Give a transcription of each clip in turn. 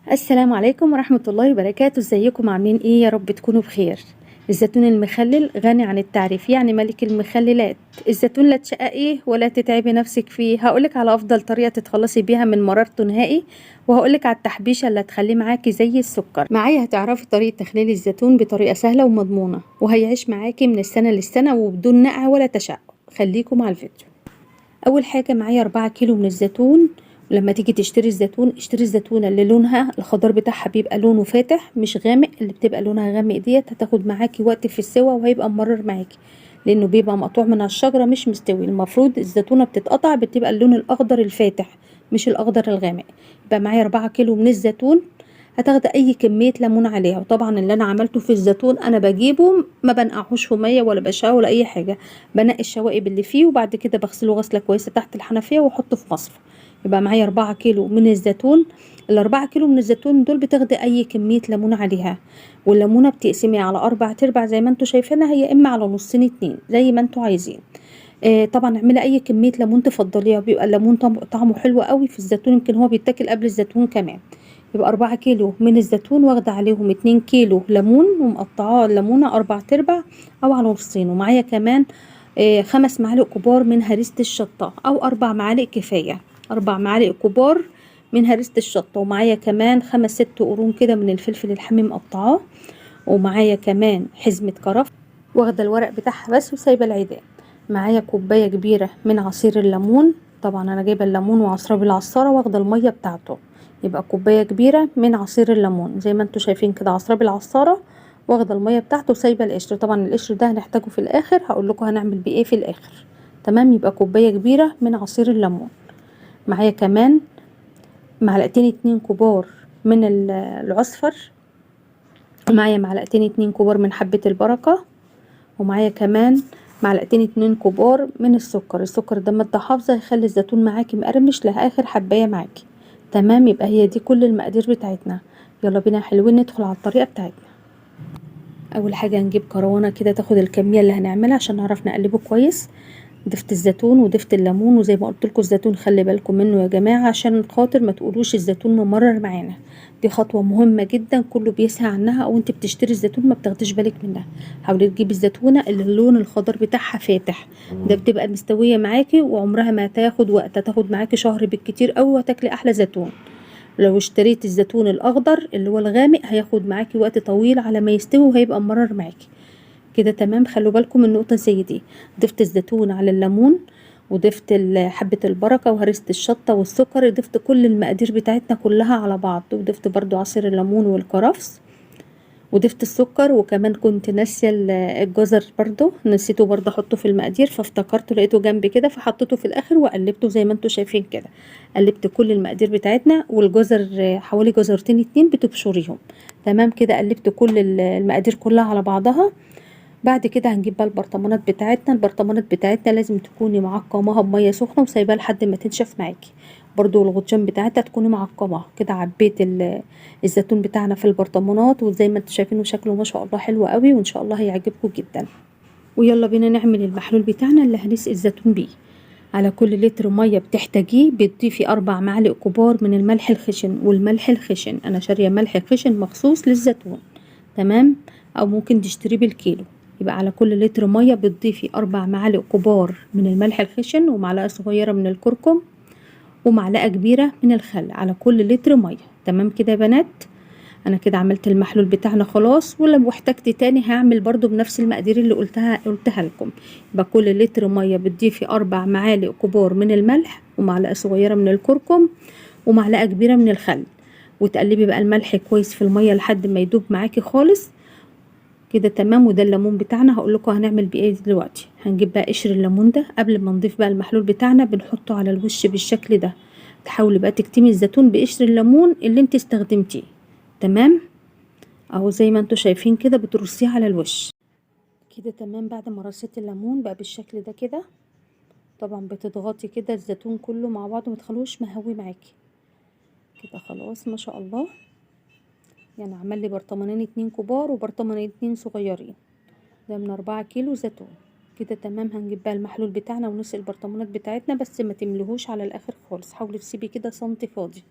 السلام عليكم ورحمة الله وبركاته. ازيكم عاملين ايه؟ يا رب تكونوا بخير. الزيتون المخلل غني عن التعريف، يعني ملك المخللات. الزيتون لا تشققيه ولا تتعبي نفسك فيه. هقولك على افضل طريقة تتخلصي بيها من مرارته نهائي، وهقولك على التحبيشة اللي هتخليه معاكي زي السكر. معايا هتعرفي طريقة تخليل الزيتون بطريقة سهلة ومضمونة، وهيعيش معاكي من السنة للسنة وبدون نقع ولا تشقق. خليكم مع الفيديو. اول حاجة معايا 4 كيلو من الزيتون. ولما تيجي تشتري الزيتون اشتري الزيتونه اللي لونها الخضار بتاعها بيبقى لونه فاتح مش غامق. اللي بتبقى لونها غامق ديت هتاخد معاكي وقت في السوا وهيبقى ممرر معاكي، لانه بيبقى مقطوع من على الشجرة مش مستوي. المفروض الزيتونه بتتقطع بتبقى اللون الاخضر الفاتح مش الاخضر الغامق. يبقى معايا 4 كيلو من الزيتون. هتاخدي اي كمية ليمون عليها. وطبعا اللي انا عملته في الزيتون انا بجيبه ما بنقعهوش في مية ولا بشعة ولا اي حاجة، بنقي الشوائب اللي فيه وبعد كده بغسله غسله كويسة تحت الحنفية واحطه في مصفى. يبقى معايا 4 كيلو من الزيتون. ال4 كيلو من الزيتون دول بتاخدي اي كمية ليمون عليها، والليمونه بتقسميها على 4 ارباع زي ما انتوا شايفينها، هي اما على نصين 2 زي ما انتوا عايزين. طبعا اعملي اي كمية ليمون تفضليها، بيبقى الليمون طعمه حلو قوي في الزيتون، يمكن هو بيتاكل قبل الزيتون كمان. يبقى 4 كيلو من الزيتون واخده عليهم 2 كيلو ليمون ومقطعاه الليمونه 4 ارباع او على نصين. ومعايا كمان 5 معالق كبار من هريسه الشطه او 4 معالق كفاية، 4 معالق كبار من هريسه الشطه. ومعايا كمان 5 6 قرون كده من الفلفل الحامي مقطعاه. ومعايا كمان حزمه كرفس واخده الورق بتاعها بس وسايبه العيدان. معايا كوباية كبيرة من عصير الليمون، طبعا انا جايبه الليمون وعصراه بالعصاره واخده المية بتاعته. يبقى كوباية كبيرة من عصير الليمون زي ما انتوا شايفين كده، عصراه بالعصاره واخده المية بتاعته وسايبه القشر. طبعا القشر ده هنحتاجه في الاخر، هقول لكم هنعمل بيه ايه في الاخر. تمام، يبقى كوباية كبيرة من عصير الليمون. معايا كمان معلقتين 2 كبار من العصفر، ومعايا معلقتين 2 كبار من حبة البركة، ومعايا كمان معلقتين 2 كبار من السكر. السكر ده مادة حافظة هيخلي الزيتون معاكي مقرمش لآخر حباية معاكي. تمام، يبقى هي دي كل المقادير بتاعتنا. يلا بينا يا حلوين ندخل على الطريقة بتاعتنا. اول حاجة هنجيب كروانة كده تاخد الكمية اللي هنعملها عشان نعرف نقلبه كويس. ضفت الزيتون وضفت الليمون، وزي ما قلت لكم الزيتون خلي بالكم منه يا جماعة عشان خاطر ما تقولوش الزيتون ممرر معانا. دي خطوة مهمة جدا كله بيسهى عنها، او انت بتشتري الزيتون ما بتاخديش بالك منها. حاولي تجيبي الزيتونه اللي اللون الخضر بتاعها فاتح، ده بتبقى مستوية معاكي وعمرها ما تاخد وقت، تاخد معاكي شهر بالكتير قوي وهتاكلي احلى زيتون. لو اشتريت الزيتون الاخضر اللي هو الغامق هياخد معاكي وقت طويل على ما يستوي وهيبقى مرر معاكي كده. تمام، خلوا بالكم من النقطة زي دي. ضفت الزيتون على الليمون، وضفت حبة البركة وهرسة الشطة والسكر، ضفت كل المقادير بتاعتنا كلها على بعض، وضفت برضو عصير الليمون والكرفس، وضفت السكر. وكمان كنت ناسية الجزر برضو، نسيته برضو احطه في المقادير فافتكرته لقيته جنبي كده فحطيته في الاخر وقلبته زي ما انتوا شايفين كده. قلبت كل المقادير بتاعتنا، والجزر حوالي جزرتين 2 بتبشريهم. تمام كده، قلبت كل المقادير كلها على بعضها. بعد كده هنجيب بقى البرطمانات بتاعتنا. البرطمانات بتاعتنا لازم تكوني معقماها بميه سخنة وسايباها لحد ما تنشف معاكي. برضو الغطشان بتاعتها تكوني معقماها كده. عبيت الزيتون بتاعنا في البرطمانات، وزي ما انتوا شايفينه شكله ما شاء الله حلو قوي، وان شاء الله هيعجبكم جدا. ويلا بينا نعمل المحلول بتاعنا اللي هنسقي الزيتون بيه. على كل لتر مية بتحتاجيه بتضيفي 4 معالق كبار من الملح الخشن. والملح الخشن انا شاريه ملح خشن مخصوص للزيتون، تمام، او ممكن تشتريه بالكيلو. يبقى على كل لتر مية بتضيفي 4 معالق كبار من الملح الخشن، ومعلقة صغيرة من الكركم، ومعلقة كبيرة من الخل على كل لتر مية. تمام كده يا بنات، انا كده عملت المحلول بتاعنا خلاص. ولو احتجت تاني هعمل برضو بنفس المقادير اللي قلتها لكم. يبقى كل لتر مية بتضيفي 4 معالق كبار من الملح، ومعلقة صغيرة من الكركم، ومعلقة كبيرة من الخل، وتقلبي بقى الملح كويس في المية لحد ما يدوب معاكي خالص كده. تمام، وده الليمون بتاعنا هقول لكم هنعمل بيه ايه دلوقتي. هنجيب بقى قشر الليمون ده قبل ما نضيف بقى المحلول بتاعنا، بنحطه على الوش بالشكل ده. تحاولي بقى تكتمي الزيتون بقشر الليمون اللي انت استخدمتيه. تمام، اهو زي ما انتوا شايفين كده بترصيه على الوش كده. تمام، بعد ما رصيت الليمون بقى بالشكل ده كده، طبعا بتضغطي كده الزيتون كله مع بعضه، ما تخلوش مهوي معاكي كده. خلاص ما شاء الله، يعني عمل لي برطمانين 2 كبار وبرطمانين 2 صغيرين، ده من 4 كيلو زيتون كده. تمام، هنجيب بقى المحلول بتاعنا ونسقي البرطمانات بتاعتنا، بس ما تملهوش على الاخر خالص، حاولي تسيبي كده سنتي فاضي.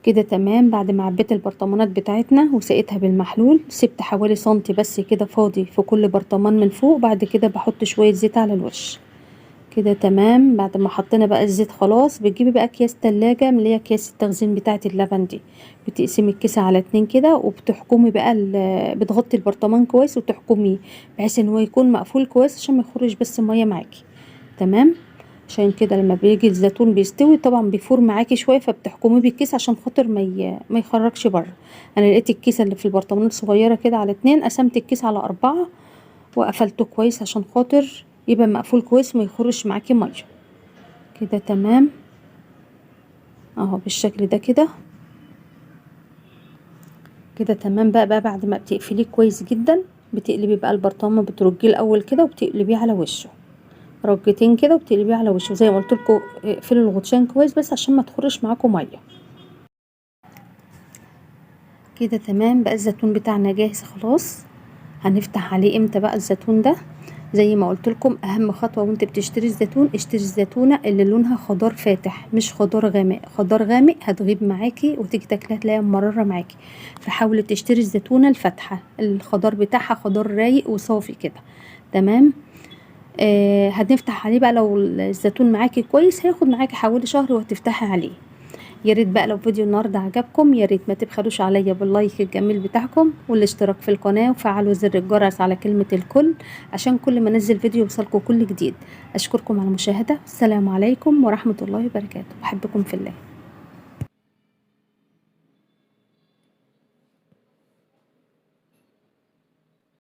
كده تمام. بعد ما عبيت البرطمانات بتاعتنا وسقيتها بالمحلول، سبت حوالي سنتي بس كده فاضي في كل برطمان من فوق. بعد كده بحط شوية زيت على الوش. كده تمام. بعد ما حطينا بقى الزيت خلاص، بتجيبي بقى اكياس تلاجة من اللي هي اكياس التخزين بتاعة اللبن دي، بتقسمي الكيسة على 2 كده، وبتحكمي بقى بتغطي البرطمان كويس وتحكميه بحيث ان هو يكون مقفول كويس عشان ما يخرجش بس مية معاكي. تمام. عشان كده لما بيجي الزيتون بيستوي طبعا بيفور معاكي شوية، فبتحكميه بالكيس عشان خاطر ما يخرجش بره. انا لقيت الكيسة اللي في البرطمان الصغيرة كده على 2، قسمت الكيس على 4 وقفلته كويس عشان خاطر يبقى مقفول كويس وما يخرجش معاكي مية. كده تمام اهو بالشكل ده كده. كده تمام بقى بعد ما بتقفليه كويس جدا، بتقلبي بقى البرطمان، بترجيه الاول كده وبتقلبيه على وشه رجتين كده، وبتقلبيه على وشه زي ما قلت لكم. اقفلوا الغطشان كويس بس عشان ما تخرش معاكم مية. كده تمام بقى الزيتون بتاعنا جاهز خلاص. هنفتح عليه امتى بقى الزيتون ده؟ زي ما قلت لكم اهم خطوة وانت بتشتري الزيتون، اشتري الزيتونه اللي لونها خضار فاتح مش خضار غامق. خضار غامق هتغيب معاكي وتيجي تاكلها تلاقيها مرره معاكي، فحاولي تشتري الزيتونه الفاتحة الخضار بتاعها خضار رايق وصافي كده. تمام. هنفتح عليه بقى. لو الزيتون معاكي كويس هياخد معاكي حوالي شهر وهتفتحي عليه. يا ريت بقى لو فيديو النهارده عجبكم، يا ريت ما تبخلوش عليا باللايك الجميل بتاعكم والاشتراك في القناة وفعلوا زر الجرس على كلمة الكل عشان كل ما انزل فيديو يوصلكم كل جديد. اشكركم على المشاهدة. السلام عليكم ورحمة الله وبركاته. بحبكم في الله.